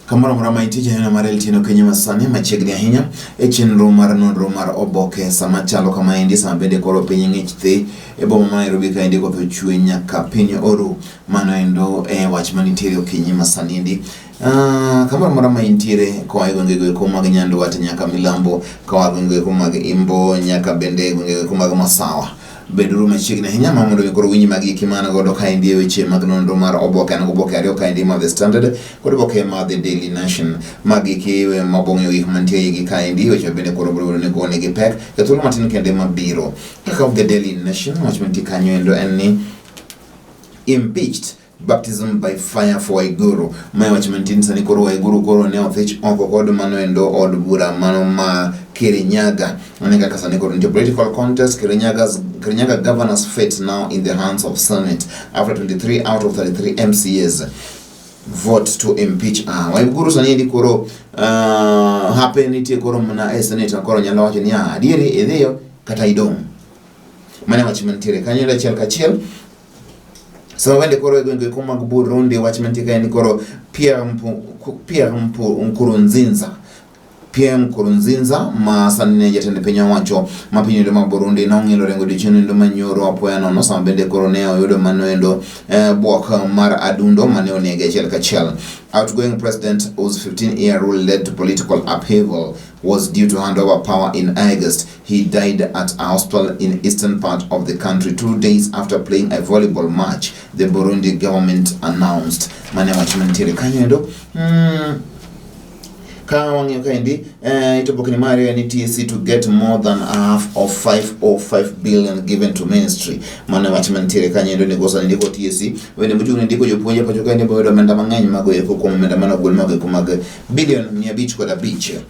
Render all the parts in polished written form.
Kamoro amora ma intie janeno mar LTN okinyi masani machiegni ahinya e chenro mar nonro mar oboke sama chalo kama endi sama bende koro piny ng'ich thi e boma ma Nairobi kaendi koth ochwe nyaka piny oru. Mano endo e wach manitiere okinyi masani endi. Kamoro amora ma intiere koa e gwenge go eko mag Nyandwat nyaka Milambo, koa e gwenge go eko mag Imbo nyaka bende e gwenge go eko mag Masawa. Beduru machiegni ahinya ma mondo mi koro winj magi eki man godo kaendi e weche mag nonro mar oboke. An goboke ariyo kaendi ma The Standard kod oboke ma The Daily Nation. Magi eki mabong'eyo gik mantie e igi kaendi, weche bende koro biro bedo ni gonegi pek e thuolo matin kende mabiro. Kaka The Daily Nation, wach mantie kanyo endo en ni impeached baptism by fire for Waiguru. Mae wach mantie ni sani koro Waiguru koro ne othich oko kod mano endo od bura mano ma Kirinyaga. Mane kaka sani koro nitie political contest, Kirinyaga governor's fate now in the hands of Senate after 23 out of 33 MCAs vote to impeach her. Waiguru sani endi koro hape nitie koro mana e Senate koro nyalo wacho ni adieri idhiyo kata idong'. Mane wach mantiere kanyo achiel kachiel. Sama bende koro e gwenge eko mag Burundi wach mantie kae ni koro Pierre Nkurunziza Pierre Nkurunziza ma sani ne jatend piny owacho ma piny endo ma Burundi nong'ilo rengo odiochieng' endo manyoro apoya nono sama bende koro ne oyudo mano endo bwok mar adundo mane onege achiel kachiel. Outgoing president whose 15-year rule led to political upheaval was due to hand over power in August. He died at a hospital in eastern part of the country 2 days after playing a volleyball match, the Burundi government announced. Mane wach mantiere kanyo endo. Ka wang'iyo kaendi itobokni mar ariyo ni TSC to get more than half of 505 billion given to ministry. Mano wach mantiere kanyo endo ni kosa ndiko TSC wende mochung' ne ndiko jopuonje pacho kaendi boyudo omenda mang'eny mago eko kuom omenda mane ogol mago eko mag bilion 505.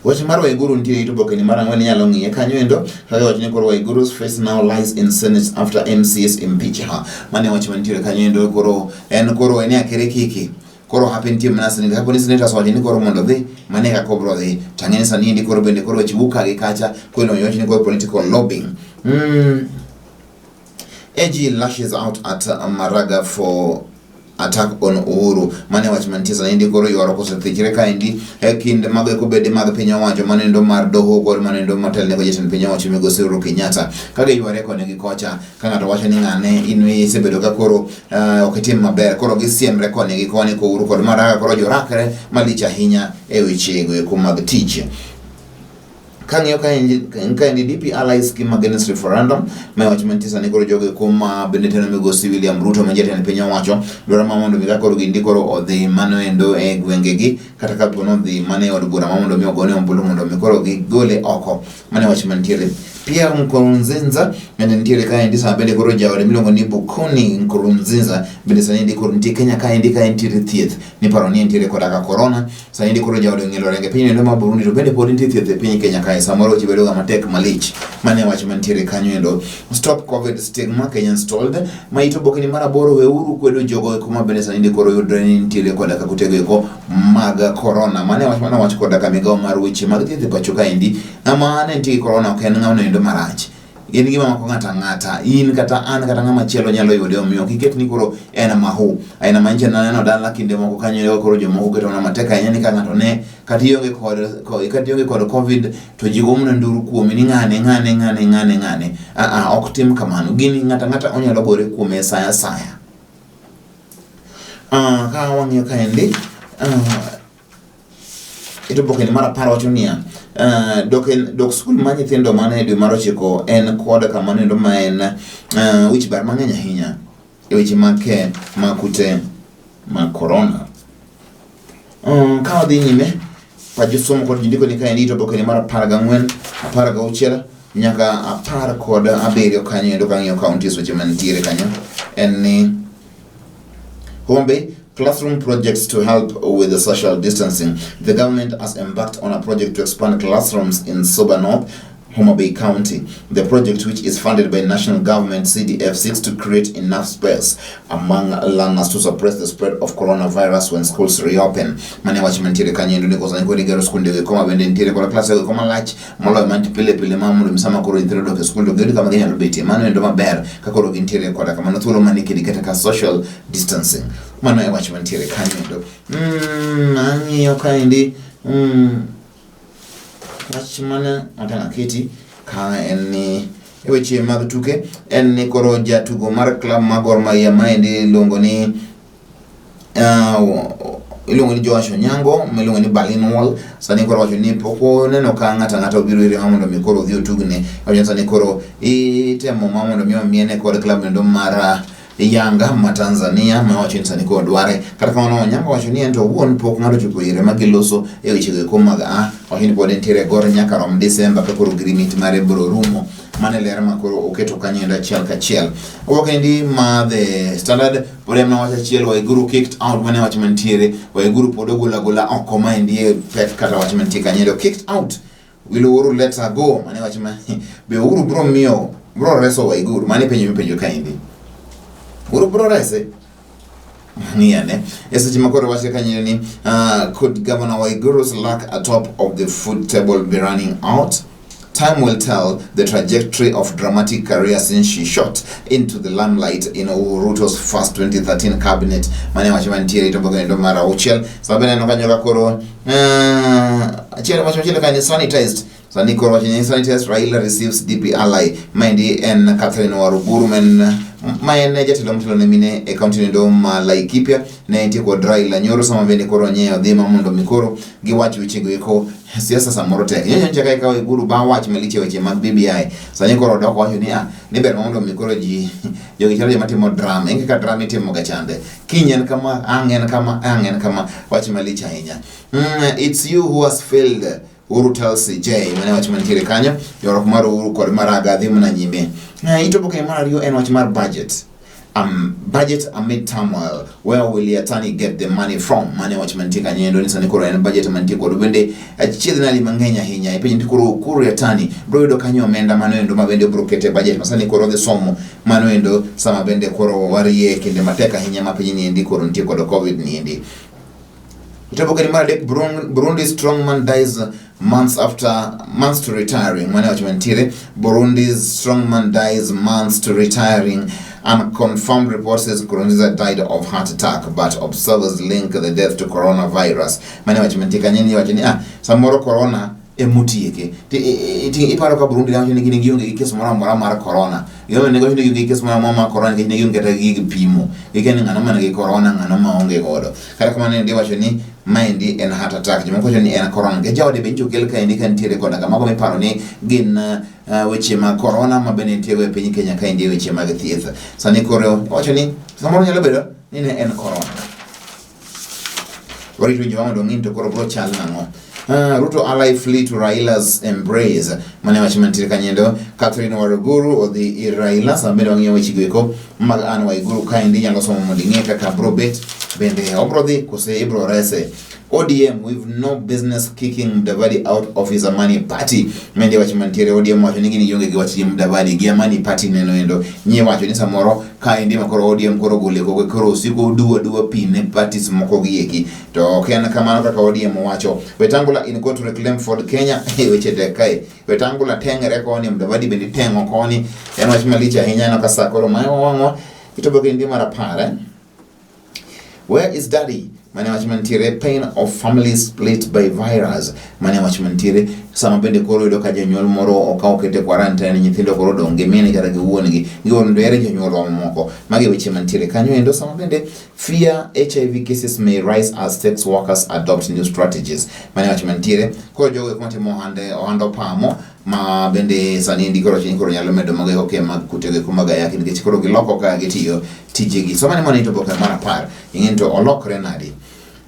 Wach mar Waiguru nitie it oboke ni mar ang'wen inyalo ng'iye kanyo endo kaka wach ni koro Waiguru's fate now lies in Senate after MCAs impeach her. Mane wach mantiere kanyo endo koro en koro en akere kiki koro hape nitie mana senate kapo ni senators owacho ni koro mondo odhi mane kaka obro dhi to ang'e ni sani endi koro bende koro weche wuok ka gi kacha koro wach ni koro political lobbying. AG lashes out at Maraga for attack on Uhuru. Mane wach mantie sani endi koro ywaruok osethichre kaendi e kind mago eko bede mag piny owacho manendo mar doho kod manendo matelne go jatend piny owacho migosi Uhuru Kenyatta ka giyware koni gi kocha ka ng'ato wacho ni ng'ane in isebedo ka koro ok itim maber koro gisiemre koni gi koni ko Uhuru kod Maraga koro jorakre malich ahinya e weche go eko mag tich. Kang'iyo kaendi DP allies scheme against referendum ma wach mantie sani koro jogo eko ma bende teno migosi William Ruto ma jatend piny owacho dwaro ma mondo mi ka koro gindi koro odhi mano endo e gwengegi kata ka po nodhi mana e od bura ma mondo mi ogone ombulu mondo mi koro gigole oko. Mano e wach mantiere. Pierre Nkurunziza bende nitiere kaendi sama bende koro jaode miluongo ni Bukuni Nkurunziza bende sani endi koro nitie Kenya kaendi ka entiere thieth niparo ni entiere koda ka corona. Sani endi koro jaode ong'ielo renge piny endo ma Burundi to bende pod nitie thieth e piny Kenya kae samoro weche bedo ga matek malich. Mano e wach mantiere kanyo endo. Stop COVID stigma Kenyans told ma ito oboke ni mar aboro weuru kwedo jogo eko ma bende sani endi koro yudore ni nitiere koda ka kutego eko mag corona. Mano e wach mane owach koda ka migawo mar weche mag thieth e pacho kaendi. Ng'ama ne nitie gi corona ok en ng'ano endo marach. En gima mako ng'ato ang'ata, in kata an kata ng'ama chielo nyalo yude, omiyo ok iket ni koro en mahu. Aina ma nyicha naneno dala kinde moko kanyo koro jomoko keto mana matek ahinya ni ka ng'ato ne kata ionge kod kata ionge kod COVID to ji go mana nduru kuomi ni ng'ane ng'ane ng'ane ng'ane ng'ane. Ah ah, ok tim kamano. Gini ng'ato ang'ata onyalo gore kuome e sa asaya. Ka wang'iyo kaendi ito oboke ni mar apar wacho niya dok skul mar nyithindo mane dwe mar ochiko en kod kamano endo ma en wich bar mang'eny ahinya e weche mag ke mag kute mag korona. Ka wadhi nyime pa josomo kod jondiko ni kaendi ito oboke ni mar 14, 16 nyaka 17 kanyo endo kang'iyo counties weche mantiere kanyo en ni Homa Bay classroom projects to help with the social distancing. The government has embarked on a project to expand classrooms in Suba North Homa Bay County. The project, which is funded by national government CDF, seeks to create enough space among learners to suppress the spread of coronavirus when schools reopen. Mane wach mantiere kanyo endo ni koso koro igero skunde go koma bende nitiere kod klase go malach moloyo mantie pile pile ma mondo sama koro nyithindo dok e skul to giyud kama ginyalo betie. Mano endo maber ka koro gintiere koda kamano thuolo mane kedi kata ka social distancing. Mano e wach mantiere kanyo endo. Ang'iyo kaendi wach mane otang' aketi ka en ni e weche mag tuke en ni koro jatugo mar klab mar Gor Mahia maendi iluongo ni iluongo ni Joash Onyango miluongo ni Berlin Wall sani koro wacho ni pok oneno ka ng'ato ang'ata obiro ire ma mondo mi koro odhi otugne wacho ni sani koro itemo ma mondo mi omiene kod klab endo mar Yanga ma Tanzania ma wacho ni sani koro dware. Kata kamano Onyango wacho ni en to owuon pok ng'ato ochopo ire ma giloso e weche go eko mag a wacho ni pod entiere gor nyaka rom Desemba ka koro agreement mare biro rumo. Mano e ler ma koro oketo kanyo endo achiel kachiel. Oboke endi ma The Standard pod en wach achiel Waiguru kicked out mane wach mantiere Waiguru pod ogol agola oko maendi e pek kata wach mantie kanyo endo kicked out Will Uhuru let her go? Mane wach ma be Uhuru bro miyo bro reso Waiguru? Mane penjo mipenjo kaendi. Uhuru bro rese? Ng'iyane. E seche ma koro wacho kanyo ni could Governor Waiguru's luck atop of the food table be running out? Time will tell the trajectory of dramatic career since she shot into the limelight in Uhuru Ruto's first 2013 cabinet. Mane wach mantiere to bogo endo mar auchiel. Sabe neno kanyo ka koro achiel wach machielo ka ni sanitized. Sani koro wacho ni sanitized Raila receives DP ally. Maendi en Catherine Waruguru men ma en jatelo motelo ne mine e kaunti endo ma Laikipia ne entie kod Raila nyoro sama bende koro onyeyo dhi ma mondo mi koro giwach wechego eko siasa samoro tek. Nyocha nyocha ka ikawo Waiguru bang' wach malich e weche mag BBI. Sani koro odok wacho ni ah ni ber mondo mi koro ji jogi chalo joma timo drama. En kaka drama itimo ga chande. Kiny en kama, ang' en kama, ang' en kama. Wach malich ahinya. It's you who has failed. Uhuru tells CJ, mane wach mantiere kanyo, ywaruok mar Uhuru kod Maraga dhi mana nyime. Ito boke mar ariyo en wach mar budget. Budget amid turmoil, where will Yatani get the money from? Mane wach mantie kanyo endo ni sani koro en budget mantie kod bende achiedh nadi mang'eny ahinya. Ipenjo ni koro Ukur Yatani bro yudo kanyo omenda mano endo ma bende obro kete budget ma sani koro odhi somo mano endo sama bende koro warie kinde matek ahinya ma piny ni endi koro nitie kod COVID ni endi. Itoboke ni mar adek Burundi strongman dies months after months to retiring. Mane wach mantiere Burundi's strongman dies months to retiring. Unconfirmed report says Nkurunziza died of heart attack, but observers link the death to coronavirus. Mane wach mantie kanyo ni wacho ni ah samoro corona emotieke. Iparo ka Burundi wacho ni gin gionge gi kes moro amora mar corona. Gimomiyo ne giwacho ni gionge gi kes moro amora mar corona nikech ne gionge kata gi gig pimo. Gikia ni ng'ano man gi corona ng'ano maonge godo. Kata kamano ne giwacho ni maendi en heart attack. Jomoko wacho ni en corona. Nikech jaode be nyocha okel kaendi ka nitiere koda ka mago miparo ni gin weche mag corona ma bende nitiere e piny Kenya kaendi e weche mag thieth. Sani koro wacho ni samoro nyalo bedo ni ne en corona. Warito winjo mondo ong'in to koro bro chal nang'o. Ruto ally flee to Raila's embrace. Mane wach mantiere kanyendo. Catherine Waruguru odhi ir Raila. Sama bende wang'iyo weche go eko mag Anne Waiguru kaendi inyalo somo mondo ing'e kaka bro bet. Bende obro dhi kose ibro rese. ODM we've no business kicking Mudavadi out of his Amani party. Mende wach mantiere ODM wacho ni gin gionge gi wach gi Mudavadi gi Amani party neno endo. Nyie wacho ni samoro kaendi ma koro ODM koro gole koko koro osiko duwa duwa pi ne parties moko gi eki. To ok en kamano kaka ODM wacho. Wetangula in court to reclaim Ford Kenya. Weche tek kae. Wetangula teng're koni, Mudavadi bende teng'o koni. En wach malich ahinya no ka sa koro ma wang'wa. Itoboke ndi mar apar eh? Where is daddy? Mane wach mantiere pain of family split by virus. Mane wach mantiere sama bende koro yudo ka janyuol moro okaw kete quarantine nyithindo koro odong' gi min kata gi wuon gi giwuon to ere jonyuol mamoko. Magi weche mantiere kanyo endo sama bende fear HIV cases may rise as sex workers adopt new strategies. Mane wach mantiere koro jogo eko matimo ohande ohand opamo ma bende sani endi koro chiny koro nyalo medo mago eko mag kutego eko mag ayaki nikech koro giloko kaka gitiyo tijegi. Sama ni mano to boke mar apar ing'e ni to olokre nadi.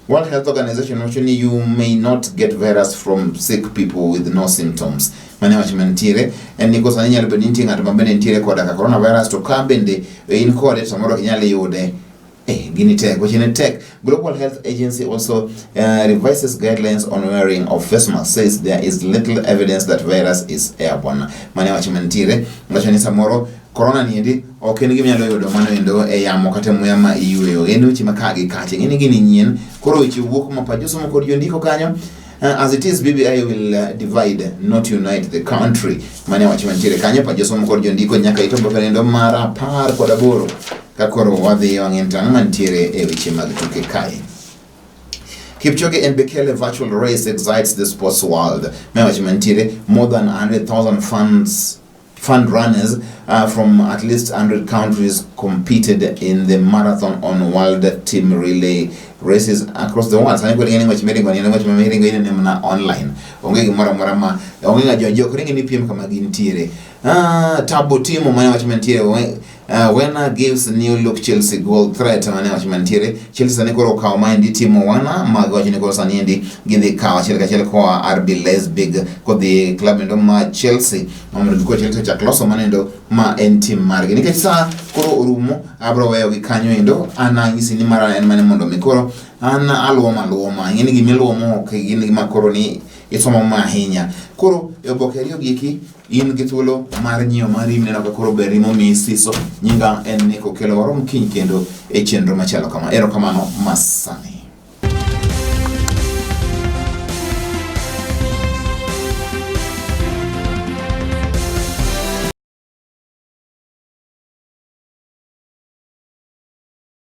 World Health Organization wacho ni you may not get virus from sick people with no symptoms. Mane wach mantiere en ni kosa nyalo bedo ni nitie ng'ato ma bende nitiere koda ka coronavirus to ka bende in kode to samoro ok inyal yude. Eh, gini tek, weche ne tek. Global Health Agency also revises guidelines on wearing of face mask, says there is little evidence that virus is airborne. Mane wach mantiere, wacho ni samoro corona niendi ok en gima inyalo yudo mano endo e yamo kata muya ma iyueyo. En weche ma ka gi kacha, ing'e ni gini nyien, koro weche wuok ma pa josomo kod jondiko kanyo. As it is, BBI will divide, not unite the country. Mane wach mantiere kanyo pa josomo kod jondiko nyaka ito oboke endo mar 18. Ka koro wadhi wang'e tang' mantiere e weche mag tuke kae. Kipchoge and Bekele virtual race excites the sports world. Mae wach mantiere, more than 100,000 fans fund runners from at least 100 countries competed in the marathon on world team relay races across the world. Sani koro ing'e ni ng'wech miringo ni en ng'wech ma miringo inene mana online. Onge gimoro amora ma onge ng'a jo jok ringo ni piem kama gintiere. Ah, Tabo Timo mane wach mantiere Werner gives new look Chelsea goal threat mane wach mantiere. Chelsea sani koro okawo maendi Timo Werner mag wacho ni koro sani endi gidhi kawo achiel kachiel koa RB Leipzig kodhi club endo ma Chelsea mondo giko Chelsea ochak loso manendo ma en tim margi. Nikech sa koro orumo, abro weyo gi kanyo endo. An anyisi ni mara en mane mondo mi koro an aluomo aluoma. Ing'e ni gima iluomo ok gin gima koro ni isomo ma ahinya. Koro e oboke ariyo gi eki in gi thuolo mar nyiewo mari mineno ka koro berni momiyi siso. Nyinga en Nick Okello, warom kiny kendo e chenro machalo kama. Erokamano masani.